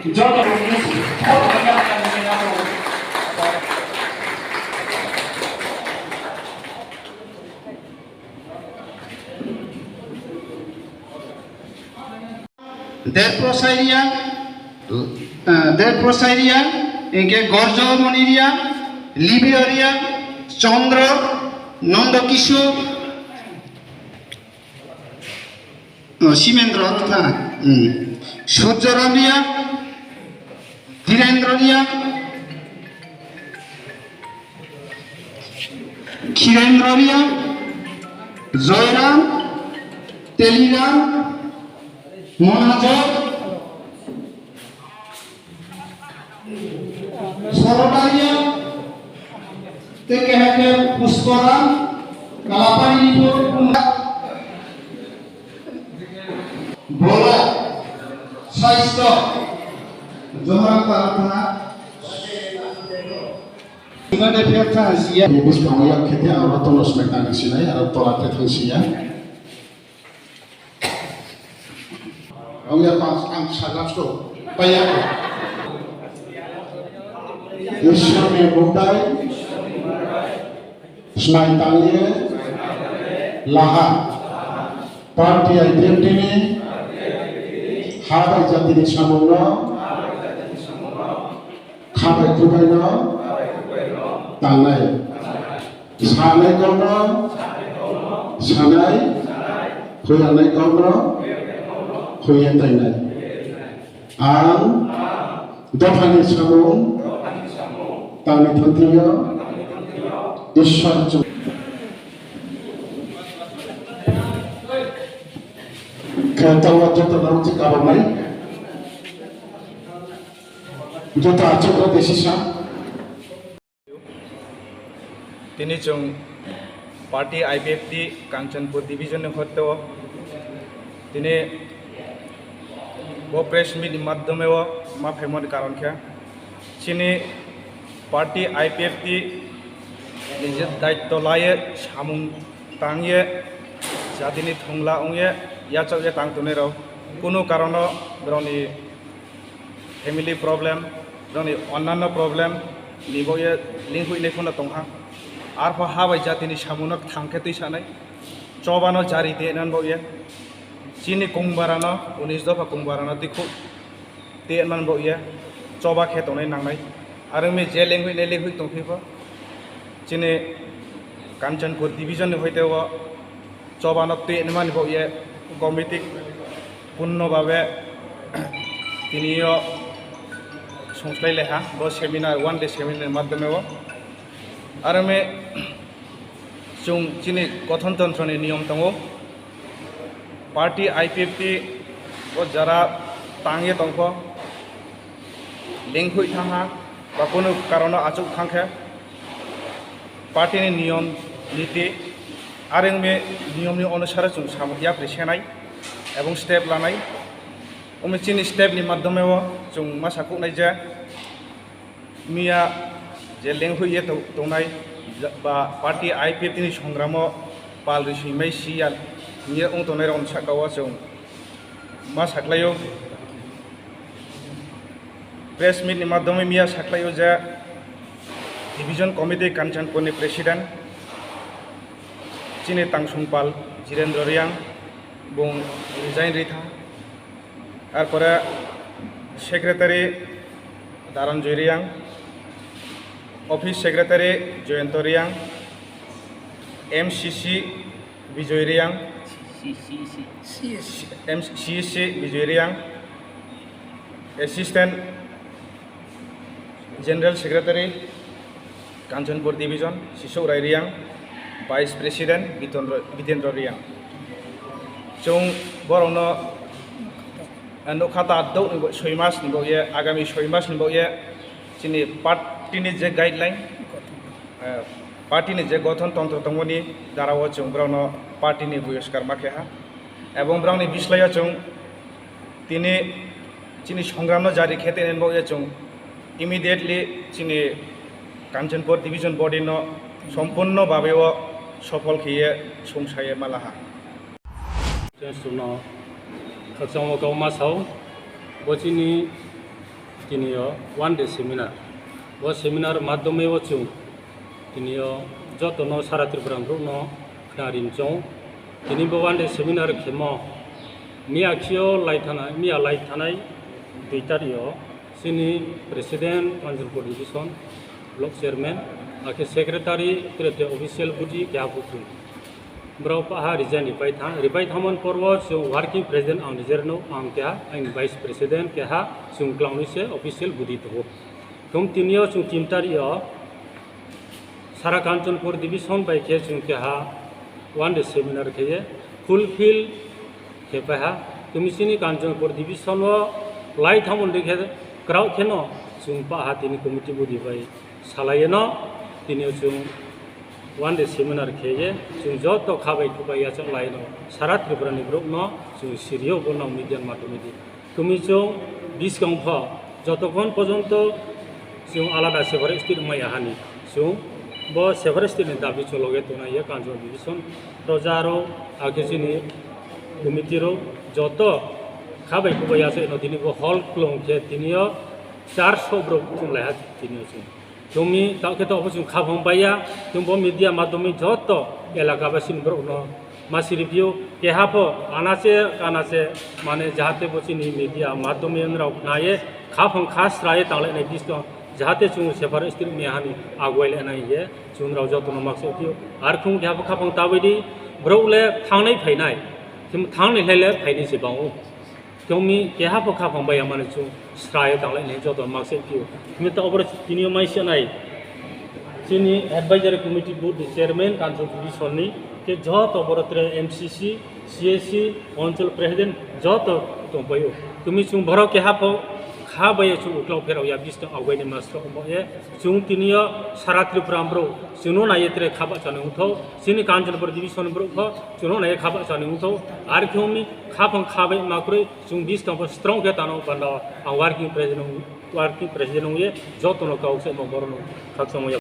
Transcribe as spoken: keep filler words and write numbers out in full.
Joto Derprosai Reang, eh, Derprosai Reang, hingke Gorjomoni Reang, Libio Reang, Chandra, Nanda Kishore, oh, Simendra Rotha, hmm, Surjaram Reang, Dhirendra Reang, Khirendra Reang, Joyram, Teliram, Monajor, Sorotaria, tei keha khe Pusporam, Kalapani Nipur, Bolo, Saisto, Johara Tarapha, Ibade Phetha Sia. Ni bwskango yak khe tei aro tono swmai tang sinai, aro tola tethang sia. Ang ya pas ang sagas to paya. Ishwar ni mukdai smai tangye laha party identity ni ha bai jati ni samung no khabai khubai no tangnai. Sanai kokno sanai, khuyanai kokno khuya tainai. Ang dophani samung tangwi thangthiyo, Ishwar chung. Khe tawa joto nang chi kabamai. Joto achukro desisa. Tini chwng party I P F T Kanchanpur division ni hoito tini bo press meet ni madhyome o ma phaimani karon khe chini party I P F T ni je daitto laiye samung tangye jatini thongla wngye yachakye tang tongnai rok kunu karono borokni family problem, joni onnanno problem ni bo ye link huinai phano tongha. Arpho ha bai jatini samuno thang khe twi sanai, chobano jari te nan bo ye, chini kungbarano, unis dopha kungbarano twi khuk te nan bo ye, choba khe tongnai nangnai. Aro me je link huinai link hui tongphi pho, chini Kanchanpur division ni hoite o, chobano twi animani bo ye committee punno babe tini yo songslai leha bo seminar, one day seminar ni madhyome o. Aro me chwng chini gothon tontro ni niyom tongo, party I P F T o jara tangye tongkho, lengkhoi thangha ba kunu karono achuk thangkhe party ni niyom niti areng me niyom ni onusare chwng samung yapri senai ebong step lanai. Omo chini step ni madhyome o chwng ma sakuknai je miya je lengkhoi ye to-, tongnai ja-, ba party I P F T ni songramo pal rwi swimai si ya hiye wng tongnai rokni saka o chwng ma saklaio. Press meet ni madhyome miya saklaio je Division Committee Kanchanpur ni President chini Tangsungpal Jirendra Reang bung resign ritha. Arpore Secretary Daranjoy Reang, Office Secretary Joyonto Reang, M C C Bijoy Reang, M C C Bijoy Reang, Assistant General Secretary Kanchanpur Division, Sisok Rai Reang, Vice President Bitendra, Bitendra Reang. Chwng borokno, eh, nukha ta dok ni bo, soi mas ni bo ye, agami soi mas ni bo ye, chini party ni je guideline, eh, party ni je gothon tontro tongmani dara o chwng borokno party ni buyoskar ma keha. Ebong borokni bislai o chwng tini chini songramno jari khe tongwi bo ye chwng immediately chini Kanchanpur Division Body no sompurno babe o sophol khiye songsaye malaha. Chwng chwngno khakchangma kok ma sao, bo chini Tini o one day seminar. Bo seminar madhyome o chwng tini o joto no sara Tripura borok no khna rin chong. Tini bo one day seminar khemo miya khio lai thana, miya lai thanai dui tarik o chini president Kanchanpur division, block chairman, akhe secretary, tere te official budi keha buphuru. Borok paha resign ripai thang, ripai thangmani porwo chwng working president ang nijerno ang keha, ang vice president keha, chwng kwlangni se official budi tongo. Thum tinio chwng tin tario sara Kanchanpur division bai khe chwng keha one day seminar kheye fulfill khe paha. Tumi chini Kanchanpur division o lai thangmani khe kwrao kheno chwng paha tini committee budi bai salaiyeno tini chwng one day seminar kheye chwng joto khabai khubai yachak laino sara Tripura ni borok no chwng sirio bo nang media madhyome di. Tumi chwng biskang pho jotokhon pojonto chwng alada separate state maya hani chwng bo separate state ni dabi chologe tongnai ya Kanchanpur division proja aro akhe chini committee rok joto khabai khubai yachak no tini bo hall klong khe tinio charso borok chwng lai ha tini chwng. Tumi takhwto chwng khaphang baiya, chwng bo media madhyome joto elaka basing borokno ma siri phio, keha pho anache kanache mane jahate bo chini media madhyome wngwi rok khnaye khaphang kha sraye tanglainai bisto jahate chwng separate state maya hani agwai lainai ye chwng rok jotono ma siri phio. Ar khung keha pho khaphang tabidi borok le thangnai phainai, thangni le phaini se bango. Tongmi keha pho khaphang bai amani chwng srai tanglai ni joto ma se phio. Himta oboro tini mai se nai. Chini advisory committee board ni chairman Kanchanpur division ni ke joto boro tre M C C, C A C, Anchal president joto tongpaio. Tumi chwng borok keha pho kha bai chwng uklok pherok ya bisto agwai ni mas rok mo ye. Chwng tini o sara Tripura bro chwngno nai tre khaba chani ungtho. Chini Kanchanpur division bro pho chwngno nai khaba chani ungtho. Ar khumi khaphang khabai makroi. Chwng biskang pho strong khe tano panda ang working president, working president wngwi jotono kok se mo borokno khakchangma ya.